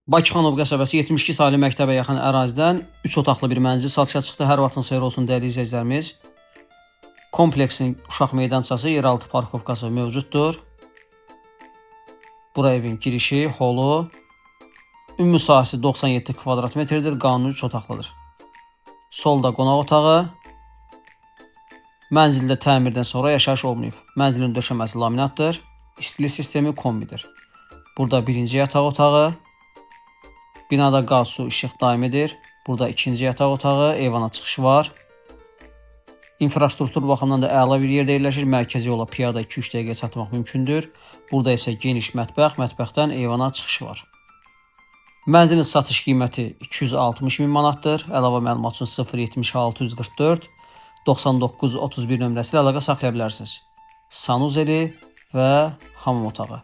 Bakıxanov qəsəbəsi 72 saylı məktəbə yaxın ərazidən 3 otaqlı bir mənzil satışa çıxdı. Hər vaxtın xeyir olsun, dəyərli izləyicilərimiz. Kompleksin uşaq meydançası, yeraltı parkovkası mövcuddur. Bura evin girişi, holu. Ümumi sahəsi 97 kvadrat metrdir, qanuni 3 otaqlıdır. Solda qonaq otağı. Mənzildə təmirdən sonra yaşayış olmayıb. Mənzilin döşəməsi laminatdır. İstilik sistemi kombidir. Burada birinci yataq otağı. Binada qaz, su, işıq daimidir. Burada ikinci yataq otağı, eyvana çıxış var. İnfrastruktur baxımından da əla bir yerdə yerləşir. Mərkəzi yola piyada 2-3 dəqiqəyə çatmaq mümkündür. Burada isə geniş mətbəx, mətbəxdən eyvana çıxış var. Mənzilin satış qiyməti 260 min manatdır. Əlavə məlumat üçün 070 644 99 31 nömrəsi ilə əlaqə saxlaya bilərsiniz. Sanuzeli və hamam otağı.